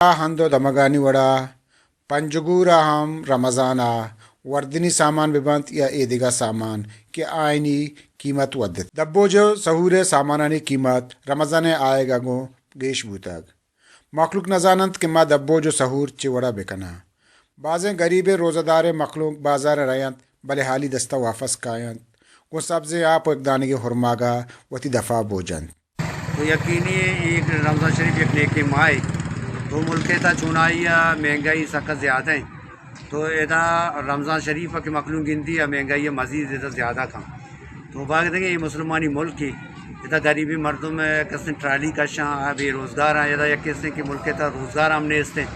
ہند و دمگانی وڑا پنجگور ء ہم رمضان ء وردنی سامان بہ بنت یا اے دگہ سامان کہ آئینی قیمت ودت۔ دبوج و سہور ء سامانانی قیمت رمضان ء آیگ ء گوں گیش بوتگ۔ مخلوق نزاننت کہ ما دبوج و سہور چے وڑا بکناں۔ بازیں گریبیں روزہ داریں مخلوق بازار ء رئینت، بلے حالی دستا واپس کاینت، گوں سبزیں آپ و یک دانگیں ہرماگا وتی دفا بوجنت۔ تو یقینی اے کہ رمضان شریف یک نیکیں ماہے، تو ملک ء تھا چونائی ء مہنگائی سکا زیادہ ایں، تو ادا رمضان شریف ء کہ مخلوق گندی ء مہنگائی ء مزید ادا زیادہ کن۔ تو باید انت کہ اے مسلمانی ملکے، ادا غریبیں مردم ء کسیں ٹرالی کشاں، آ بے روزگار آں، ادا یک کسیں کہ ملک ء تھا روزگار ہم نیست ایں۔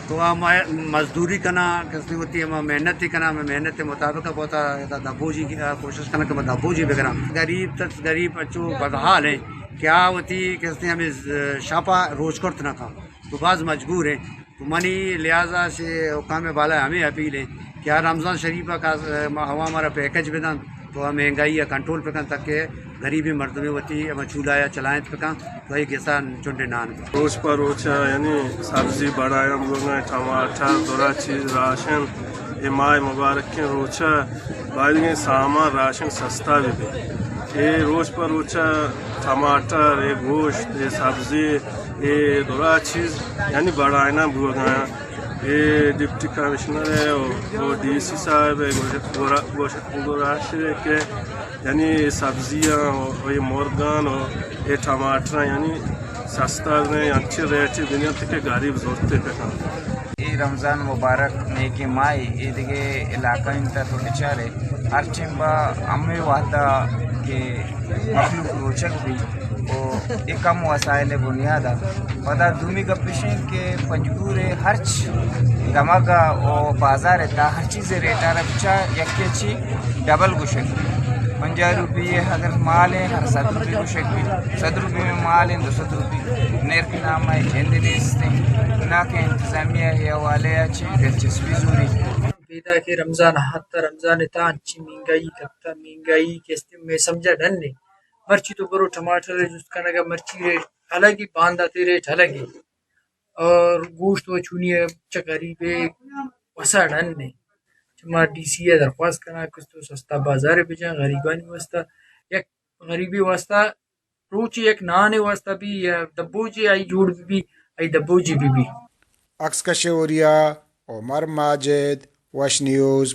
تو آ ما-، مزدوری کناں، کسیں وتی ہما محنت کناں، ہمے محنت مطابق بوتا ادا دبوجی کی-، آ، کوشش کناں کہ ما دبوجی بگراں۔ غریب تس غریب اچو بدحال ایں کہ آ وتی کسیں ہمے ز-، شپا روچ کرت نہ کن۔ تو باز مجبور ایں۔ تو منی لحاظا سے حکام بالا ہمے اپیل ایں کہ آ رمضان شریف ء خاص، م-، عوام ء را پیکج بدنت، تو آ مہنگائی ء کنٹرول بکنت تاکہ غریبیں مردمے وتی ہما چولہا ء چلائینت بکن، تو آئی گسا چنڈے نان بہ۔ روچ پہ روچ ء یعنی سبزی بڑایاں بوگاں، ٹماٹر، درا چیز، راشن، اے ماہ مبارکیں روچ ء بایدگیں سامان راشن سستا بہ بی۔ اے روچ پہ روچ ء ٹماٹر، اے گوشت، اے سبزی، اے درا چیز یعنی بڑائنا بوگاں۔ اے ڈپٹی کمشنر ء و، و ڈی سی صاحب ء گوشت گورا-، گوشت گوراشے کہ یعنی اے سبزیاں و اے مرگاں و اے ٹماٹراں یعنی سستا بہ انچیں ریٹے بنیت کہ غریب زورتے بکن۔ اے رمضان مبارک نیکیں ماہے، اے دگہ علاقہ انت تو بچارے ہر ٹیم با ہمے وہدا کہ مخلوق روچگ بی و اے کم وسائل بنیادا۔ پدا دومی گپ اش انت کہ پنجگور ہرچ دمگا و بازار تا ہر چیز ریٹا را بچا یکے چی ڈبل گوشگ۔ پنجاہ روپی اگر مال ایں، ہر سد روپی گوشگ بی، سد روپی میں مال ایں، دو سد روپی نرخ نام ء جند نیست ایں۔ ناکہ انتظامیہ اے حوالے ء چی دلچسپی زوری۔ پیداک رمضان ء حتی رمضان ء تاں انچیں مہنگائی کپتہ، مہنگائی کہ است مئے سمجھ ء ڈن ایں۔ مرچی تو برو ٹماٹر ء جست کنگ ء مرچی ریٹ الگ ایں، بانداتے ریٹ الگ ایں۔ اور گوشت و چونی ء چہ غریب ء وسا ڈن ایں۔ چہ ما ڈی سی ء درخواست کناں کہ تو سستا بازار ء بجن غریبانی واسطہ، یک غریبی واسطہ روچے یک نانے واسطہ بی یا دبوجے آئی جوڑ بہ بی، آئی دبوجے بہ بی۔ عکس کش اوریا، عمر ماجد، وش نیوز،